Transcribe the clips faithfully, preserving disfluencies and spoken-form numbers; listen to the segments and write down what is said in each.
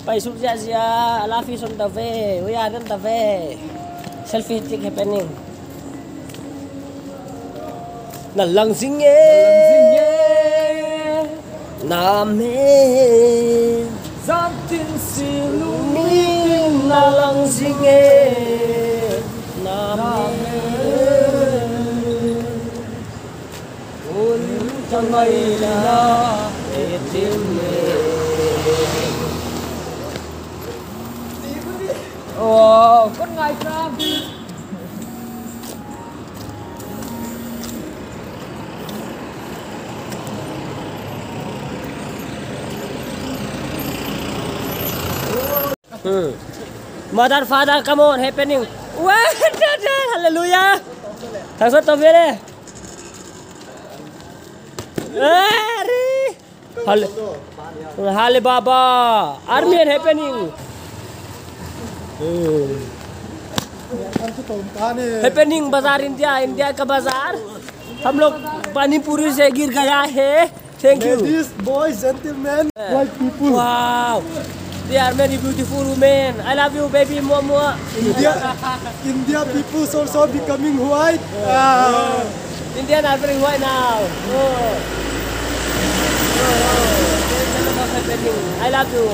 Pai suk ziahziah, a la fi son ta ve, ui a dan ta ve. Selfie stick happening. Na lang zing e. Na me. Zan tin si lu ni na lang zing e. Na me. Oh, kon ngai pra. Hmm. Mother, father, come on, happening. Wah, da, da, hallelujah. Thangsa to bere. Ari. Hale, hale baba. Army and happening. Happening, बाज़ार India, India का बाज़ार। हम लोग पानी पूरी से गिर गया है। Thank you. Ladies, boys, gentlemen, white people. Wow. They are very beautiful women. I love you, baby. Mua, mua. India, India people also becoming white. Ah. Indian are very white now. Oh. Oh, oh. Happening. I love you.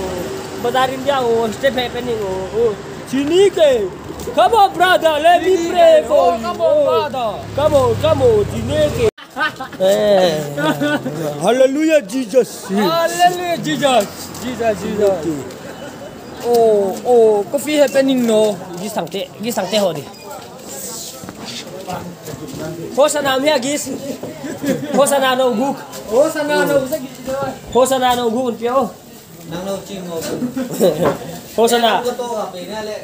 बाज़ार India, oh, step happening, oh, oh. Chineke. Come on, brother, let me pray for you. Oh, come on, brother. Come on, come on, Chineke. Eh. Hallelujah, Jesus. Hallelujah, Jesus. Jesus, Jesus. Oh, oh, coffee happening no. Gis tangte, gis tangte ho di. Hosanna mi a gis. Hosanna no guk. Hosanna no guk. Hosanna no guk pio. Nang no ching mo. Hosanna. Ko to ka pe na le.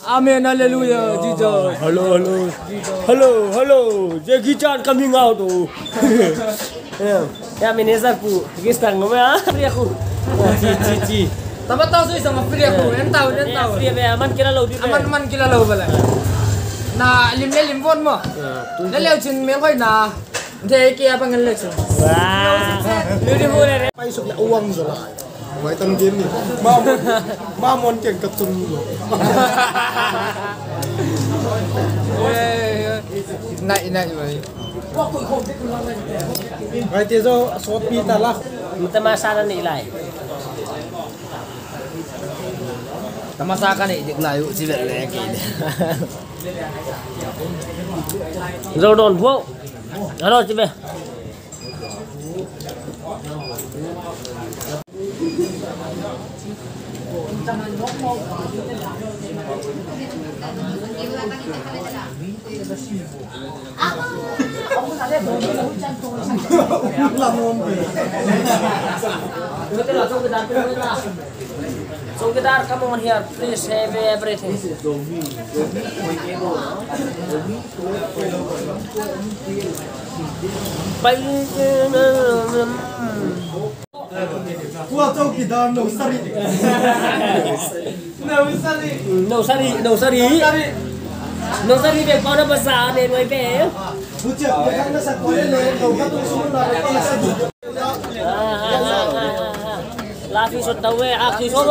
Amen, hallelujah, Jesus. Hello, hello. Hello, hello. Jackie Chan coming out, oh. Yeah. Ya, manager pu, gis tang ngam ya. Free aku. Ci, ci, ci. Tama tau sui sama free aku. En tau, en tau. Free be, aman kila lo di be. Aman, aman kila lo bala. Na lim le lim von mo. Ya, tu. Na leu chin mel khoi na. Thei kia pangal le chin. Wah. Beautiful le. Pai suk le uang zala. Wai tan game ni. Ma mon, ma mon keng katun lo. Nai, nai, nai. Ngai te zo sot pi ta la. Tamasa na ni lai. Tamasa ka ni dik lai u ci vel le ki. Zo don bo. Alo ci be. Chowkidar, come on here, please have everything. Tua chowkidar no sari. No sari. No sari, no sari. No sari. No sari be, kau na basa ne noi be. Buce, bukan na satu le, no katu semua na. लाफी सोता हुए, आखिरी सो.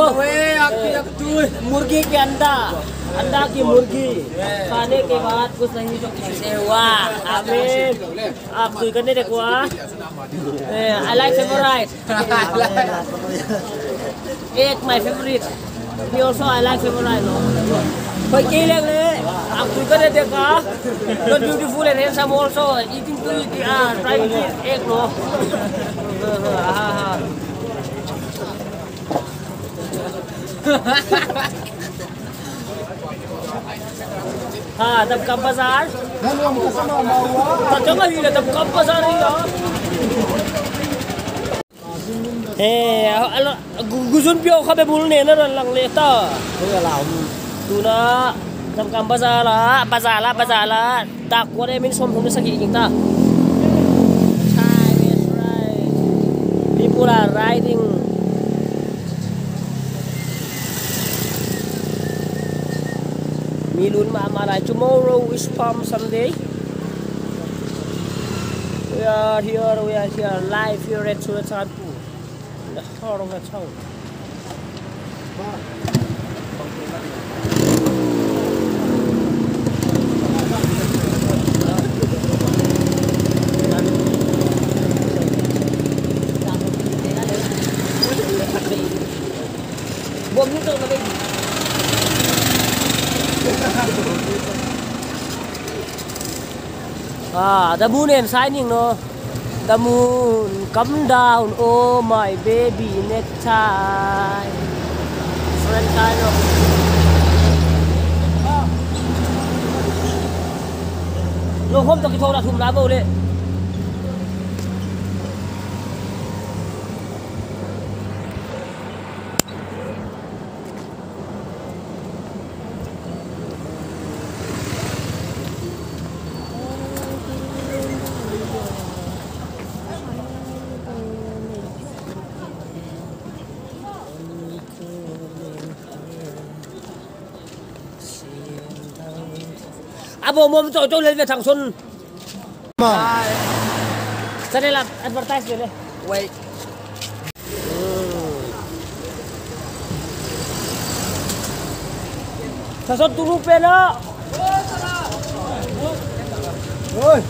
मुर्गी के अंडा, अंडा की मुर्गी खाने के बाद कुछ नहीं तो किसी से हुआ. आमीन. Ak tui ka ne dek ua. Eh, I like favorite. Egg my favorite. Me also I like favorite, no. Hoi kei leng le. Ak tui ka ne dek ua. Not beautiful and handsome also. Eating to eat, ah, trying to eat egg, no. Ah, ah, ah. Ha, Damkam Bazar. Ta chong ahi le Damkam Bazar hi la. Eh, alo, gu-, guzun pio kha be bul ne na ran lang le ta. Ui, ala, um. Tuna, Damkam Bazar la, bazar la, bazar la. Dak kuan e min som thum le sagih ging ta. Time is right. People are riding. Mi lun mahmah lai. Tomorrow is Palm Sunday. We are here, we are here, live here at Suratsanpur, in the heart of the town. Ah, the moon and shining, no? The moon come down, oh my baby, next time. Different kind of. Lo hom to ki thong na thum na bo le. Abo mom chau chau lel ve thang sun. Ma. Channel advertise ve le. Wait. Sasot turu pe na. Oi.